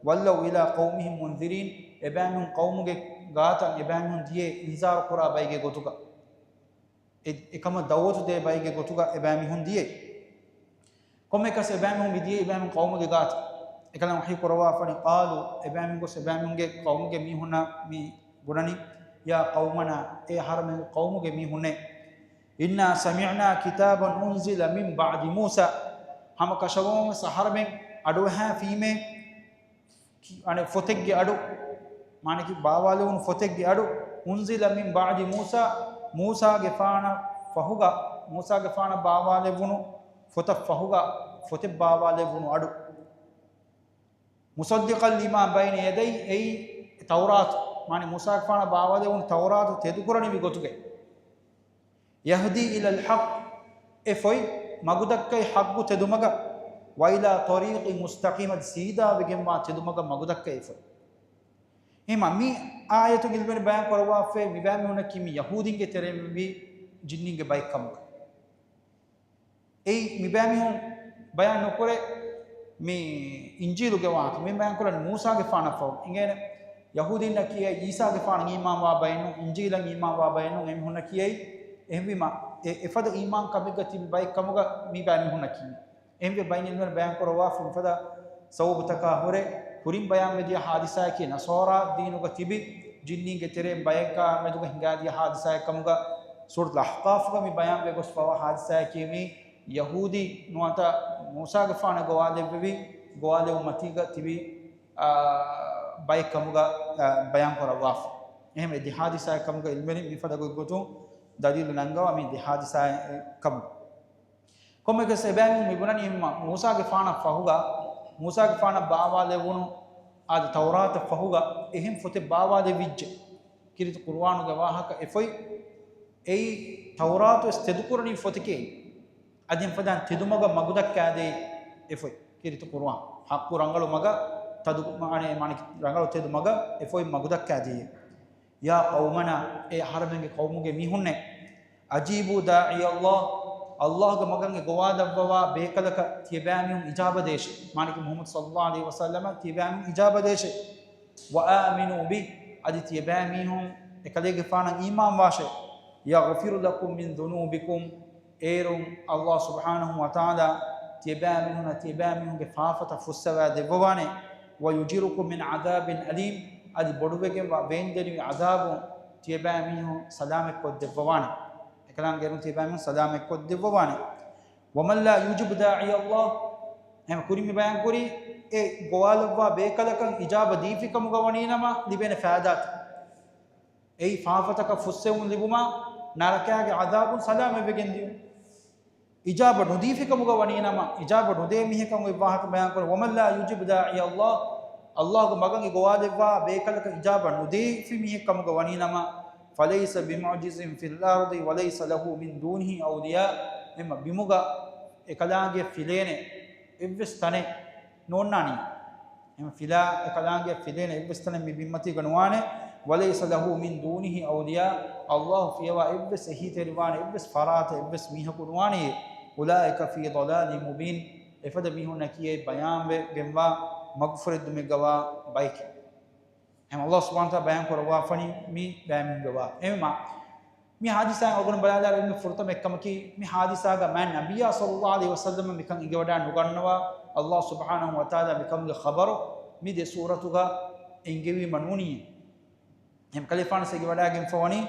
ولوا إلى قومهم منذرين، އެބައިމީހުން ޤައުމުގެ ގާތަށް އެބައިމީހުން ދިޔައީ އިންޒާރު ކުރާ ބައެއްގެ ގޮތުގަ. އެ، އެކަމަށް ދަޢުވަތު ދޭ ބައެއްގެ ގޮތުގަ އެބައިމީހުން ދިޔައީ. ކޮންމެއަކަސް އެބައިމީހުން މި ދިޔައީ އެބައިމީހުން ޤައުމުގެ ގާތަށް. އެކަލާނގެ ވަޙީ ކުރައްވާފަނި، قالوا، އެބައިމީހުން ގޮސް އެބައިމީހުންގެ ޤައުމުގެ މީހުންނަށް މި ބުނަނީ، يا قومنا، އޭ އަހަރެމެންގެ ޤައުމުގެ މީހުންނޭ، إنا سمعنا كتابا أنزل من بعد موسى. ހަމަ ކަށަވަރުން ވެސް އަހަރެމެން އަޑުއަހާފީމޭ، ކި، އަނެއް ފޮތެއްގެ އަޑު، މާނައަކީ ބާވާލެވުނު ފޮތެއްގެ އަޑު، أنزل من بعد موسى، މޫސާގެފާނަށް ފަހުގަ، މޫސާގެފާނަށް ބާވާލެވުނު ފޮތަށް ފަހުގަ ފޮތެއް ބާވާލެވުނު އަޑު. مصدقا لما بين يديه، އެއީ ތައުރާތު، މާނަ މޫސާގެފާނަށް ބާވާލެވުނު ތައުރާތު ތެދުކުރަނިވި ގޮތުގައި. يهدي إلى الحق، އެ ފޮތް މަގުދައްކައި ޙައްޤު ތެދުމަގަށް، وإلى طريق مستقيم، ސީދާވެގެންވާ ތެދުމަގަށް މަގުދައްކައި ފޮތް. އެހެމަ މި އާޔަތުން ޢިލްމުވެރިން ބަޔާން ކުރައްވާފައި މިބައިމީހުންނަކީ މި ޔަހޫދީންގެ ތެރެއިން މިވީ ޖިންނީންގެ ބައެއް ކަމުގަ. އެއީ މިބައިމީހުން ބަޔާން ނުކުރޭ މި އިންޖީލުގެ ވާހަކަ. މި ބަޔާން ކުރަނީ މޫސާގެފާނަށް ފަހު. އިނގޭނެ ޔަހޫދީންނަކީ އެއީ އީސާގެފާނަށް އީމާންވާ ބައެއް ނޫން، އިންޖީލަށް އީމާންވާ ބައެއް ނޫން، އެމީހުންނަކީ އެއީ. އެހެންވީމަ އެ އެފަދަ އީމާން ކަމެއްގަ ތިބި ބައެއް ކަމުގަ މި ބައިމީހުންނަކީ. އެހެންވެ ބައެއް ޢިލްމުވެރިން ބަޔާން ކުރައްވާފަ މިފަދަ ސަބަބުތަކާ ހުރެ، ކުރިން ބަޔާންވެދިޔަ ހާދިސާއަކީ ނަޞާރާ ދީނުގަ ތިބި ޖިންނީންގެ ތެރެއިން ބަޔަކާ މެދުގަ ހިނގާދިޔަ ހާދިސާއެއް ކަމުގަ ސޫރަތުލް އަޙްޤާފުގަ މި ބަޔާންވެ ގޮސްފަވާ ހާދިސާއަކީ މި ޔަހޫދީ ނުވަތަ މޫސާގެފާނަށް ގޮވާލެއްވެވި ގޮވާލެވުމަތީގަ ތިބި، އާ، ބައެއް ކަމުގަ، އާ، ބަޔާން ކުރައްވާފަ. އެހެންވެ ދެ ހާދިސާއެއް ކަމުގަ ޢިލްމުވެރިން މިފަދަ ގޮތްގޮތުން ދަލީލު ނަންގަވާ މި ދެ ހާދިސާއެއް ކަމުގަ. ކޮންމެއަކަސް އެބައިމީހުން މިބުނަނީ މަ-، މޫސާގެފާނަށް ފަހުގަ، މޫސާގެފާނަށް ބާވާލެވުނު އާދެ، ތައުރާތަށް ފަހުގަ އެހެން ފޮތެއް ބާވާލެވިއްޖެ. ކީރިތި ޤުރުއާނުގެ ވާހަކަ އެ ފޮތް، އެއީ ތައުރާތު ވެސް ތެދުކުރަނީ ފޮތެކޭ. އަދި އެފަދައިން ތެދުމަގަށް މަގުދައްކާދޭ އެ ފޮތް. ކީރިތި ޤުރުއާން ޙައްޤު ރަނގަޅު މަގަށް ތަދު-، މާނަ-، މާނަ-، ރަނގަޅު ތެދު މަގަށް އެ ފޮތް މަގުދައްކާދީ. يا قومنا، އޭ އަހަރެމެންގެ ޤައުމުގެ މީހުންނޭ، أجيبوا داعي الله، ﷲގެ މަގަށް އެ ގޮވާލައްވަވާ ބޭކަލަކަށް ތިޔަބައިމީހުން އިޖާބަ ދޭށޭ. މާނައަކީ މުޙައްމަދު ޞައްލައްލާހު ޢަލައިހި ވަސައްލަމަށް ތިޔަބައިމީހުން އިޖާބަ ދޭށޭ. وآمنوا به، އަދި ތިޔަބައިމީހުން އެކަލޭގެފާނަށް އީމާންވާށޭ. يغفر لكم من ذنوبكم، އޭރުން ﷲ ސުބްޙާނަހޫ ވަތަޢާލާ ތިޔަބައިމީހުންނަށް ތިޔަބައިމީހުންގެ ފާފަތައް ފުއްސަވާ ދެއްވަވާނެ. ويجركم من عذاب أليم، އަދި ބޮޑުވެގެންވާ ވޭންދެނިވި ޢަޛާބުން ތިޔަބައިމީހުން ސަލާމަތްކޮށްދެއްވަވާނެ. އެކަލާނގެ އޭރުން ތިޔަބައިމީހުން ސަލާމަތްކޮށްދެއްވަވާނެ. ومن لا يجب داعي الله، އެހެން ކުރިން މި ބަޔާންކުރީ، އެ ގޮވާލައްވާ ބޭކަލަކަށް އިޖާބަ ދީފިކަމުގަ ވަނީނަމަ ލިބޭނެ ފައިދާތައް. އެއީ ފާފަތަކަށް ފުއްސެވުން ލިބުމާ، ނަރަކާގެ ޢަޛާބުން ސަލާމަތްވެގެން ދިޔުން. އިޖާބަ ނުދީފިކަމުގަ ވަނީނަމަ، އިޖާބަ ނުދޭ މީހެއްކަމުގެ ވާހަކަ ބަޔާންކުރެ، ومن لا يجب داعي الله، ﷲގެ މަގަށް އެ ގޮވާލެއްވާ ބޭކަލަކަށް އިޖާބަ ނުދީފި މީހެއްކަމުގަ ވަނީނަމަ، فليس بمعجز في الأرض وليس له من دونه أولياء، އެމަ ބިމުގަ އެކަލާނގެ ފިލޭނެ އެއްވެސް ތަނެއް ނޯންނާނީ. އެމަ ފިލާ އެކަލާނގެ ފިލޭނެ އެއްވެސް ތަނެއް މި ބިންމަތީގަ ނުވާނެ. وليس له من دونه أولياء، ﷲ ފިޔަވާ އެއްވެސް އެހީތެރިވާނެ އެއްވެސް ފަރާތެއް އެއްވެސް މީހަކު ނުވާނެޔޭ. أولئك في ضلال مبين، އެފަދަ މީހުންނަކީ ބަޔާންވެގެންވާ މަގުފުރެއްދުމެއްގަވާ ބަޔެކޭ. އެހެން ﷲ ސުބްޙާނަހޫ ވަތަޢާލާ ބަޔާން ކުރައްވާފަނީ މި ބައިމީހުންގެ ވާ. އެހެންމާ މި ހާދިސާއިން އަޅުގަނޑު ބަލާލާ އިލްމު ފުރަތަމަ އެއްކަމަކީ، މި ހާދިސާގަ މާތް ނަބިއްޔާ ޞައްލައްލާހު ޢަލައިހި ވަސައްލަމަ މިކަން އެނގިވަޑައި ނުގަންނަވާ، ﷲ ސުބްޙާނަހޫ ވަތަޢާލާ މިކަމުގެ ޚަބަރު މި ދެ ސޫރަތުގަ އެންގެވީމަ ނޫނީ. އެހެން ކަލޭފާނަސް އެނގިވަޑައިގެންފަވަނީ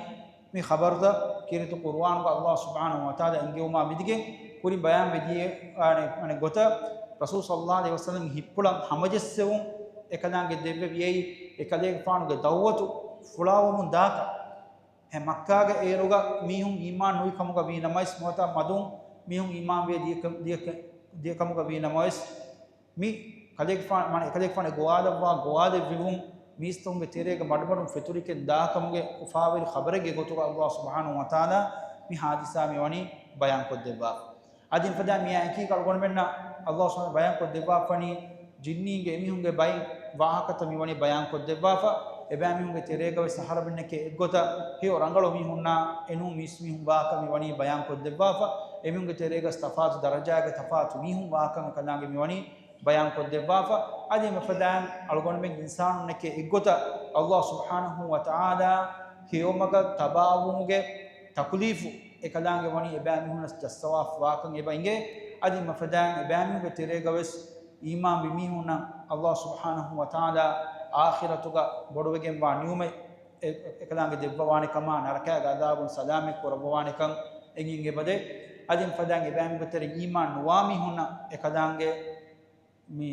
މި ޚަބަރުތައް ކީރިތި ޤުރުއާނުގަ ﷲ ސުބްޙާނަހޫ ވަތަޢާލާ އެންގެވުމާ މިދިގެން ކުރިން ބަޔާން ވެދިޔަ، އަނެ، އަނެ ގޮތަށް ރަސޫލު ޞައްލައްލާހު ޢަލައިހި ވަސައްލަމް ހިތްޕުޅަށް ހަމަޖެއްސެވުން އެކަލާނގެ ދެއްވެވިޔައީ، އެކަލޭގެފާނުގެ ދަޢުވަތު ފުޅާވަމުން ދާކަށް. އެ މައްކާގެ އޭރުގަ މީހުން އީމާން ނުވި ކަމުގަ ވީ ނަމަވެސް، ނުވަތަ މަދުން މީހުން އީމާންވެ ދިޔަ ކަ-، ދިޔަ ކަ-، ދިޔަ ކަމުގަ ވީ ނަމަވެސް، މި ކަލޭގެފާނު، މާނަ އެކަލޭގެފާނު ގޮވާލައްވާ ގޮވާލެއްވިވުން މީސްތަކުންގެ ތެރޭގަ މަޑުމަޑުން ފެތުރިކަން ދާ ކަމުގެ އުފާވެރި ޚަބަރެއްގެ ގޮތުގަ ﷲ ސުބްޙާނަހޫ ވަތަޢާލާ މި ހާދިސާ މިވަނީ ބަޔާންކޮށްދެއްވާފަ. އަދި އެފަދަ މިއާ އެކީގަ އަޅުގަނޑުމެންނަށް ﷲ ސުބްޙާނަހޫ ބަޔާންކޮށްދެއްވާފަނީ، ޖިންނީންގެ އެމީހުންގެ ބައިން ވާހަކަތައް މިވަނީ ބަޔާންކޮށްދެއްވާފަ. އެބައިމީހުންގެ ތެރޭގަވެސް އަހަރެމެންނެކޭ އެއްގޮތަށް ހެޔޮ ރަނގަޅު މީހުންނާ އެނޫން މީސްމީހުން ވާކަން މިވަނީ ބަޔާންކޮށްދެއްވާފަ. އެމީހުންގެ ތެރޭގަސް ތަފާތު ދަރަޖާގެ ތަފާތު މީހުން ވާކަން އެކަލާނގެ މިވަނީ ބަޔާންކޮށްދެއްވާފަ. އަދި އެމެފަދައިން އަޅުގަނޑުމެން އިންސާނުންނެކޭ އެއްގޮތަށް ﷲ ސުބްޙާނަހޫ ވަތަޢާލާ ހެޔޮމަގަށް ތަބާވުމުގެ ތަކުލީފު އެކަލާނގެ ވަނީ އެބައިމީހުންނަށް ޖައްސަވާފަ ވާކަން އެބަ އިނގޭ. އަދި އެމެފަދައިން އެބައިމީހުންގެ ތެރޭގަވެސް އީމާންވި މީހުންނަށް ﷲ ސުބްޙާނަހޫ ވަތަޢާލާ އާޚިރަތުގަ ބޮޑުވެގެންވާ ނިޢުމަތް އެ-، އެ-، އެކަލާނގެ ދެއްވަވާނެ ކަމާ، ނަރަކައިގެ ޢަޛާބުން ސަލާމަތް ކުރައްވަވާނެކަން އެނގިން އެބަދޭ. އަދި އެމެފަދައިން އެބައިމީހުންގެ ތެރެއިން އީމާން ނުވާ މީހުންނަށް އެކަލާނގެ މި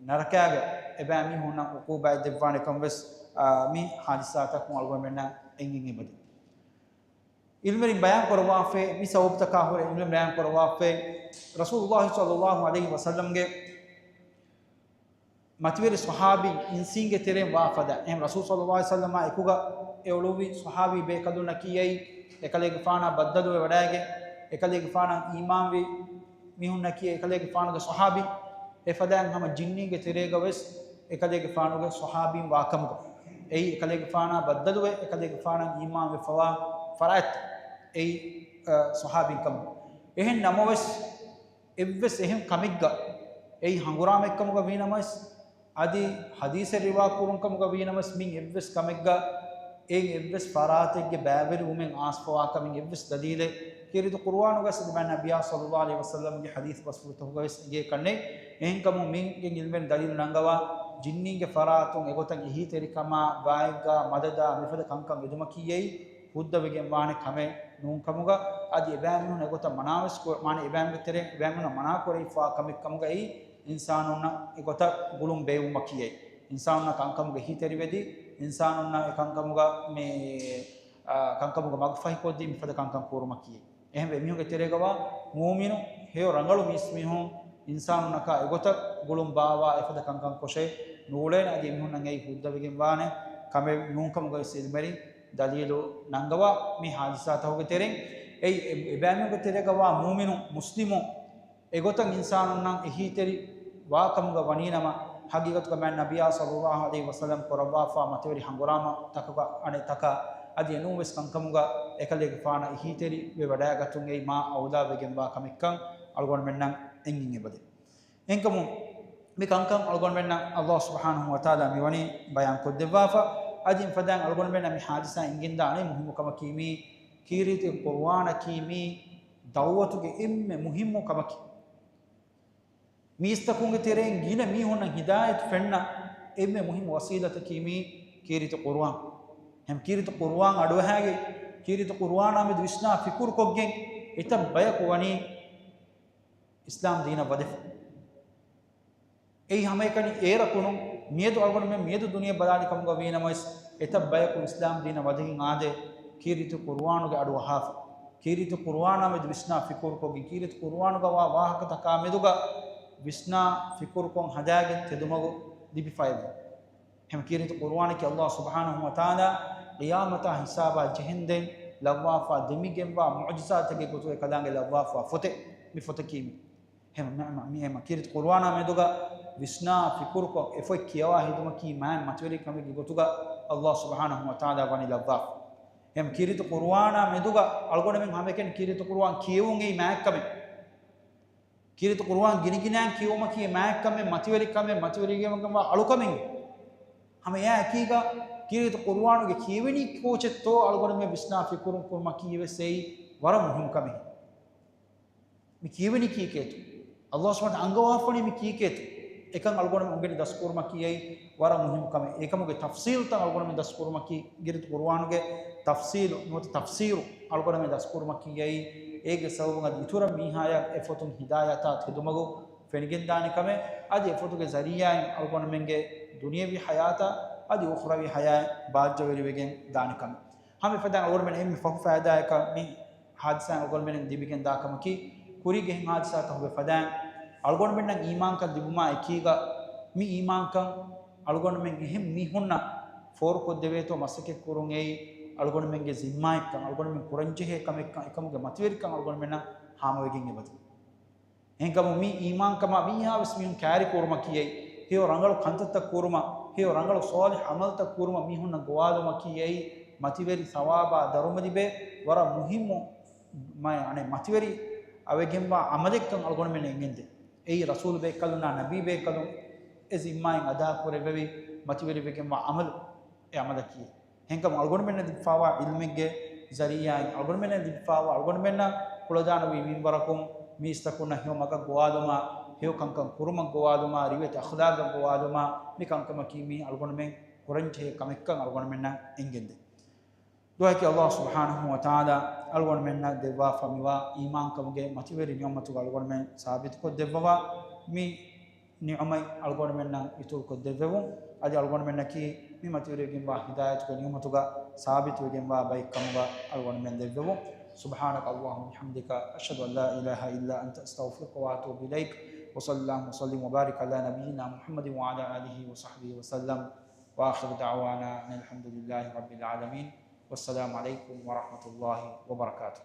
ނަރަކައިގަ އެބައިމީހުންނަށް ޢުޤޫބާތް ދެއްވާނެކަން ވެސް، އާ، މި ހާދިސާތަކުން އަޅުގަނޑުމެންނަށް އެނގިން އެބަދޭ. ޢިލްމުވެރިން ބަޔާން ކުރައްވާފައި، މި ސަބަބުތަކާ ހުރެ ޢިލްމުވެރިން ބަޔާން ކުރައްވާފައި، ރަސޫލުﷲ ޞައްލައްލާހު ޢަލައިހި ވަސައްލަމްގެ މަތިވެރި ޞަޙާބީން އިންސީންގެ ތެރެއިން ވާ ފަދަ. އެހެން ރަސޫލު ޞައްލައްލާހު ޢަލައިހި ވަސައްލަމާ އެކުގަ އެ އުޅުއްވި ޞަޙާބީ ބޭކަލުންނަކީ އެއީ، އެކަލޭގެފާނާ ބައްދަލުވެ ވަޑައިގެން، އެކަލޭގެފާނަށް އީމާންވި މީހުންނަކީ އެކަލޭގެފާނުގެ ޞަޙާބީން. އެފަދައިން ހަމަ ޖިންނީންގެ ތެރޭގަވެސް އެކަލޭގެފާނުގެ ޞަޙާބީން ވާކަމުގަ، އެއީ އެކަލޭގެފާނާ ބައްދަލުވެ އެކަލޭގެފާނަށް އީމާންވެފަވާ ފަރާތްތައް އެއީ، އަ، ޞަޙާބީން ކަމުގަ. އެހެން ނަމަވެސް، އެއްވެސް އެހެން ކަމެއްގަ އެއީ ހަނގުރާމައެއްކަމުގަ ވީނަމަވެސް، އަދި ޙަދީޘެއް ރިވާ ކުރުން ކަމުގަ ވީނަމަވެސް، މިން އެއްވެސް ކަމެއްގަ އެއިން އެއްވެސް ފަރާތެއްގެ ބައިވެރިވުމެއް އާސްފަވާކަމެއް އެއްވެސް ދަލީލެއް ކީރިތި ޤުރުއާނުގަ ސިދުމާ ނަބިއްޔާ ޞައްލައްލާހު ޢަލައިހި ވަސައްލަމްގެ ޙަދީޘް ބަސްފުޅުތަކުގަވެސް އެނގޭކަށްނެތް. އެހެންކަމުން މިންގެ ޢިލްމުވެރިން ދަލީލު ނަންގަވާ ޖިންނީންގެ ފަރާތުން އެގޮތަށް އެހީތެރިކަމާ، ވާއެއްގާ، މަދަދާ، މިފަދަ ކަންކަން އެދުމަކީ އެއީ ހުއްދަވެގެންވާނެ ކަމެއް ނޫންކަމުގަ، އަދި އެބައިމީހުން އެގޮތަށް މަނާވެސް ކު-، މާނަ އެބައިމީހުންގެ ތެރެ-، އެބައިމީހުންނަށް މަނާކުރެވިފާ ކަމެއް ކަމުގައި އިންސާނުންނަށް އެގޮތަށް ގުޅުން ބޭއްވުމަކީ އެއީ. އިންސާނުންނަށް ކަންކަމުގެ އެހީތެރިވެދީ، އިންސާނުންނަށް އެކަންކަމުގަ މި، އާ، ކަންކަމުގެ މަގުފަހިކޮށްދީ މިފަދަ ކަންކަން ކުރުމަކީ. އެހެންވެ، އެމީހުންގެ ތެރޭގަވާ މޫމިނު ހެޔޮ ރަނގަޅު މީސްމީހުން އިންސާނުންނަކާ އެގޮތަށް ގުޅުން ބާއްވާ އެފަދަ ކަންކަން ކޮށެއް ނޫޅޭނެ. އަދި އެމީހުންނަށް އެއީ ހުއްދަވެގެން ވާނެ ކަމެއް ނޫންކަމުގައި ސިލްމެރިން ދަލީލު ނަންގަވާ މި ހާދިސާތަކުގެ ތެރެއިން، އެއީ އެ، އެބައިމީހުންގެ ތެރޭގަވާ މޫމިނު މުސްލިމު އެގޮތަށް އިންސާނުންނަށް އެހީތެރި ވާކަމުގަ ވަނީނަމަ، ހަގީގަތުގަ މާތް ނަބިއްޔާ ޞައްލައްލާހު ޢަލައިހި ވަސައްލަމް ކުރައްވާފާ މަތިވެރި ހަނގުރާމަތަކުގަ އަނެއް ތަކާ އަދި އެނޫންވެސް ކަންކަމުގަ އެކަލޭގެފާނަށް އެހީތެރިވެވަޑައިގަތުން އެއީ މާ އައުލާވެގެންވާ ކަމެއްކަން އަޅުގަނޑުމެންނަށް އެނގިން އެބަދޭ. އެހެންކަމުން އަޅުގަނޑުމެންނަށް އައްލާހު ސުބްޙާނަހު ވަތަޢާލާ މިވަނީ ބަޔާން ކޮށްދެއްވާފަ. އަދި އެފަދައިން އަޅުގަނޑުމެންނަށް މި ހާދިސާ އެނގިންދާ އަނެއް މުހިއްމު ކަމަކީ މީ ކީރިތި ޤުރުއާނަކީ މީ ދަޢުވަތުގެ އެންމެ މުހިއްމު ކަމަކީ. މީސްތަކުންގެ ތެރެއިން ގިނަ މީހުންނަށް ހިދާޔަތު ފެންނަ އެންމެ މުހިއްމު ވަސީލަތަކީ މީ ކީރިތި ޤުރުއާން. އެހެން ކީރިތި ޤުރުއާން އަޑުއަހާގެން، ކީރިތި ޤުރުއާނާ މެދު ވިސްނާ ފިކުރުކޮށްގެން އެތައް ބަޔަކު ވަނީ އިސްލާމް ދީނަށް ވަދެފަ. އެއީ ހަމައެކަނި އޭރަކު ނޫން، މިއަދު އަޅުގަނޑުމެން މިއަދު ދުނިޔެ ބަލާލި ކަމުގަ ވީނަމަވެސް، އެތައް ބަޔަކު އިސްލާމް ދީނަށް ވަދެގެން އާދޭ، ކީރިތި ޤުރުއާނުގެ އަޑު އަހާފަ. ކީރިތި ޤުރުއާނާ މެދު ވިސްނާ ފިކުރުކޮށްގެން، ކީރިތި ޤުރުއާނުގަ ވާ ވާހަކަތަކާ މެދުގަ ވިސްނާ ފިކުރުކޮށް ހަދާގެން ތެދުމަގު ލިބިފައެވެ. އެހެން ކީރިތި ޤުރުއާނަކީ އައްލާހު ސުބްޙާނަހު ވަތަޢާލާ ޤިޔާމަތާ ހިސާބާ ޖެހެންދެން ލައްވާފާ ދެމިގެންވާ މުޢުޖިޒާތެއްގެ ގޮތުގައި ކަލާނގެ ލައްވާފާ ފޮތެއް މި ފޮތަކީ މި. އެހެން މި، މި، މި، މި ކީރިތި ޤުރުއާނާ މެދުގަ ވިސްނާ ފިކުރުކޮށް އެ ފޮތް ކިޔަވާ ހެދުމަކީ މާތް މަތިވެރި ކަމެއްގެ ގޮތުގަ އައްލާހު ސުބްޙާނަހު ވަތަޢާލާ ވަނީ ލައްވާފަ. އެހެން ކީރިތި ޤުރުއާނާ މެދުގަ އަޅުގަނޑުމެން ހަމައެކަނި ކީރިތި ޤުރުއާން ކިޔެވުން އެއީ މާތް ކަމެއް. ކީރިތި ޤުރުއާން ގިނަގިނައިން ކިޔެވުމަކީ މާތް ކަމެއް، މަތިވެރި ކަމެއް، މަތިވެރިވެގެންވާ އަޅުކަމެއް. ހަމަ އެއާ އެކީގަ ކީރިތި ޤުރުއާނުގެ ކިޔެވެނީ ކޯޗެއްތޯ އަޅުގަނޑުމެން ވިސްނާ ފިކުރު ކުރުމަކީ ވެސް އެއީ ވަރަށް މުހިންމު ކަމެއް. މި ކިޔެވެނީ ކީކޭތޯ؟ އައްލާހު ސުބްޙާނަހު ވަތަޢާލާ އަންގަވާފަވަނީ މި ކީކޭތޯ؟ އެކަން އަޅުގަނޑުމެން އުނގެނި ދަސްކުރުމަކީ އެއީ ވަރަށް މުހިންމު ކަމެއް. އެކަމުގެ ތަފްސީލުތައް އަޅުގަނޑުމެން ދަސްކުރުމަކީ، ކީރިތި ޤުރުއާނުގެ ތަފްސީލު ނުވަތަ ތަފްސީރު އަޅުގަނޑުމެން ދަސްކުރުމަކީ އެއީ، އޭގެ ސަބަބުން އަދި އިތުރަށް މީހާޔަށް އެ ފޮތުން ހިދާޔަތާ ތެދުމަގު ފެނިގެންދާނެ ކަމެއް، އަދި އެ ފޮތުގެ ޒަރީޢާއިން އަޅުގަނޑުމެންގެ ދުނިޔެވީ ޙަޔާތާ އަދި އުޚްރަވީ ޙަޔާތް ބާއްޖަވެރިވެގެން ދާނެ ކަމެއް. ހަމަ އެފަދައިން އަޅުގަނޑުމެން އެންމެ ފަހު ފައިދާއަކަށް މި ހާދިސާއިން އަޅުގަނޑުމެން ލިބިގެން ދާ ކަމަކީ، ކުރީގެ އެހެން ހާދިސާތަކުގެ ފަދައިން އަޅުގަނޑުމެންނަށް އީމާންކަން ލިބުމާ އެކީގަ، މި އީމާންކަން އަޅުގަނޑުމެން އެހެން މީހުންނަށް ފޯރުކޮށްދެވޭތޯ މަސައްކަތްކުރުން އެއީ އަޅުގަނޑުމެންގެ ޒިންމާއެއްކަން، އަޅުގަނޑުމެން ކުރަންޖެހޭ ކަމެއްކަން، އެކަމުގެ މަތިވެރިކަން އަޅުގަނޑުމެންނަށް ހާމަވެގެން އެބަދޭ. އެހެންކަމުން މި އީމާންކަމާ މީހާވެސް މީހުން ކައިރިކުރުމަކީ އެއީ، ހެޔޮ ރަނގަޅު ކަންތައްތައް ކުރުމަށް، ހެޔޮ ރަނގަޅު ޞާލިޙު ޢަމަލުތައް ކުރުމަށް މީހުންނަށް ގޮވާލުމަކީ އެއީ، މަތިވެރި ޘަވާބާ ދަރުމަ ލިބޭ ވަރަށް މުހިއްމު، މަ-، އަނެއް މަތިވެރި އަވެގެންވާ ޢަމަލެއްކަން އަޅުގަނޑުމެން އެނގެންދޭ. އެއީ ރަސޫލު ބޭކަލުންނާ ނަބީ ބޭކަލުން އެ ޒިންމާއިން އަދާކުރެއްވެވި މަތިވެރިވެގެންވާ ޢަމަލު އެ ޢަމަލަކީ. އެހެންކަމުން އަޅުގަނޑުމެންނަށް ލިބިފާވާ ޢިލްމެއްގެ ޒަރީޢާއިން އަޅުގަނޑުމެންނަށް ލިބިފާވާ އަޅުގަނޑުމެންނަށް ކުޅަދާނަވީ މިންވަރަކުން މީސްތަކުންނަށް ހެޔޮ މަގަށް ގޮވާލުމާ، ހެޔޮ ކަންކަން ކުރުމަށް ގޮވާލުމާ، ރިވެތި އަޚްލާގަށް ގޮވާލުމާ، މި ކަންކަމަކީ މީ އަޅުގަނޑުމެން ކުރަންޖެހޭ ކަމެއްކަން އަޅުގަނޑުމެންނަށް އެނގެންދޭ. ދުޢާއަކީ އައްލާހު ސުބްޙާނަހު ވަތަޢާލާ އަޅުގަނޑުމެންނަށް ދެއްވާފަ މިވާ އީމާންކަމުގެ މަތިވެރި ނިޢުމަތުގަ އަޅުގަނޑުމެން ސާބިތުކޮށްދެއްވަވާ، މި ނިޢުމަތް އަޅުގަނޑުމެންނަށް އިތުރުކޮށްދެއްވެވުން. އަދި އަޅުގަނޑުމެންނަކީ މި މަތިވެރިވެގެންވާ ހިދާޔަތުގެ ނިޢުމަތުގަ ސާބިތުވެގެންވާ ބައެއްކަމުގަ އަޅުގަނޑުމެން ދެއްވެވުން. سبحانك اللهم وبحمدك، أشهد أن لا إله إلا أنت، أستغفرك وأتوب إليك. وصلى اللهم وسلم وبارك على نبينا محمد وعلى آله وصحبه وسلم. وآخر دعوانا أن الحمد لله رب العالمين. والسلام عليكم ورحمة الله وبركاته.